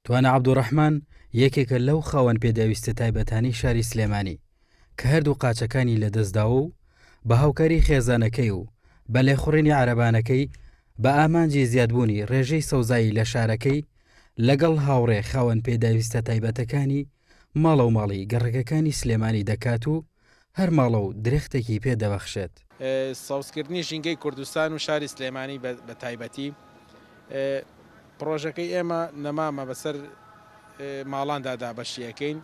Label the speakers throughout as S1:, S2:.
S1: توانا عەبدولڕەحمان یەکێکە لەو خاوەن پێداویستە تایبەتانەی شاری سلێمانی کە هەردوو قاچەکانی لەدەستداوە و بە هاوکاری خێزانەکەی و بە لێخوڕینی عەرەبانەکەی بە ئامانجی زیادبوونی ڕێژەی سەوزایی لە شارەکەی لەگەڵ هاوڕێ خاوەن پێداویستە تایبەتەکانی ماڵەوماڵی گەڕەکەکانی سلێمانی دەکات و هەر ماڵە و درەختێکی پێ دەبەخشێت.
S2: سەوزکردنی ژینگەی کوردستان و شاری سلێمانی بە تایبەتی، پڕۆژەکەی ئێمە نەمامە بەسەر ماڵاندا دابەشی ئەکەین،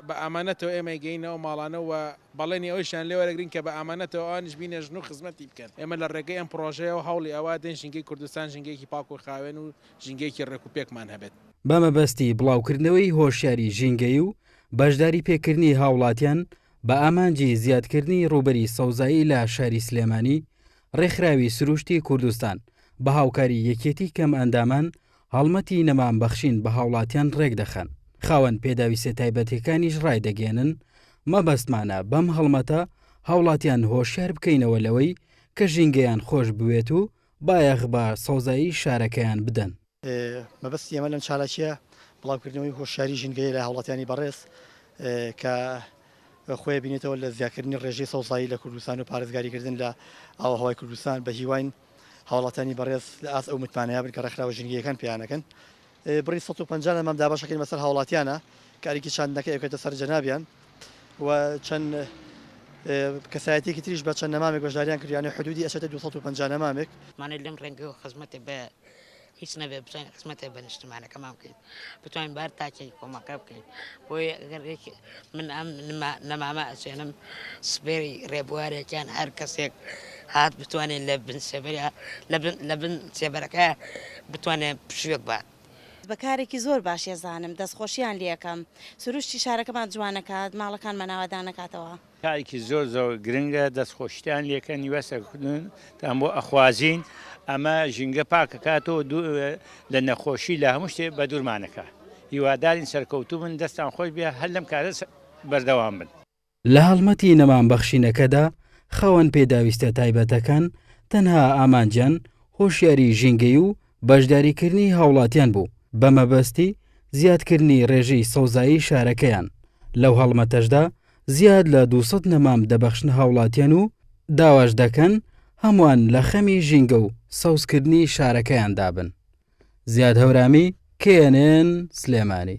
S2: بە ئامانەتەوە ئێمە ئەیگەینە ئەو ماڵانە و بەڵێنی ئەوەیشیان لێ وەرەگرین کە بە ئامانەتەوە ئەوانیش بینێژن و خزمەتی بکەن. ئێمە لە ڕێگەی ئەم پڕۆژەیەوە هەوڵی ئەوە دەین ژینگەی کوردستان ژینگەیەکی پاک و خاوێن و ژینگەیەکی ڕێک و پێکمان هەبێت.
S1: بە مەبەستی بڵاوکردنەوەی هۆشیاری ژینگەیی و بەشداری پێکردنی هاوڵاتیان بە ئامانجی زیادکردنی ڕووبەری سەوزایی لە شاری سلێمانی، ڕێکخراوی سروشتی کوردستان بە هاوکاری یەکێتی کەمئەندامان هەڵمەتی نەمام بەخشین بە هاوڵاتیان ڕێکدەخەن، خاوەن پێداویستیە تایبەتیەکانیش ڕایدەگەیەنن، مەبەستمانە بەم هەڵمەتە هاوڵاتیان هۆشیار بکەینەوە لەوەی کە ژینگەیان خۆش بوێت و بایەخ بە سەوزایی شارەکەیان بدەن.
S3: مەبەستی ئێمە لەم چالاکییە بڵاوکردنەوەی هۆشیاری ژینگەیە لای هاوڵاتیانی بەڕێز کە خۆی بینێتەوە لە زیادکردنی ڕێژەی سەوزایی لە کوردستان و پارێزگاریکردن لە ئاووهەوای کوردستان بە هیواین هاوڵاتیانی بەڕێز لە ئاست ئەو متمانەیە بن کە ڕێکخراوە ژینگەیەکان پێیانەکەن. بڕی 150 نەمام دابەشەکەین بەسەر هاوڵاتیانە کە ئەرکی چاندنەکەی ئەکەوێتە سەر جەنابیان و چەند کەسایەتیەکی تریش بە چەند نەمامێک بەشداریان کرد یانە حدودی ئەچێتە 250 نەمامێک.
S4: مانێ لەم ڕێگەوە خزمەتێ بە هیچ نەبێ بتوانین خزمەتێ بە نیشتمانەکەمان بکەین بتوانین بار تاکێک کۆمەڵگا بکەین بۆیە ئەگەر من ئەم نەمامە ئەچێنم سپێری ڕێبوارێکیان هەر کەسێک هات بتوانێت لە بن سێبەریا لە بن سێبەرەکە بتوانێت پشوێک بات.
S5: بە کارێکی زۆر باش ئەزانم دەستخۆشیان لێ ئەکەم سروشتی شارەکەمان جوانەکات ماڵەکانمان ئاوادانەکاتەوە.
S6: کارێکی زۆر زۆر گرنگە دەست خۆشتان لێکەن هیوای سەرکەوتنتان بۆ ئەخوازین ئەمە ژینگە پاکەکاتەوە لە نەخۆشی لە هەموو شتێ بەدوورمانەکا هیوادارین سەرکەوتوو بن دەستان خۆش بێ هەر لەم کارە بەردەوام بن.
S1: لە هەڵمەتی نەمام بەخشینەکەدا خاوەن پێداویستە تایبەتەکان تەنها ئامانجیان هۆشیاری ژینگەیی و بەشداریکردنی هاوڵاتیان بوو بە مەبەستی زیادکردنی ڕێژەی سەوزایی شارەکەیان، لەو هەڵمەتەشدا زیاد لە 200 نەمام دەبەخشنە هاوڵاتیان و داواش دەکەن هەمووان لە خەمی ژینگە و سەوزکردنی شارەکەیاندا بن. زیاد هەورامی، KNN، سلێمانی.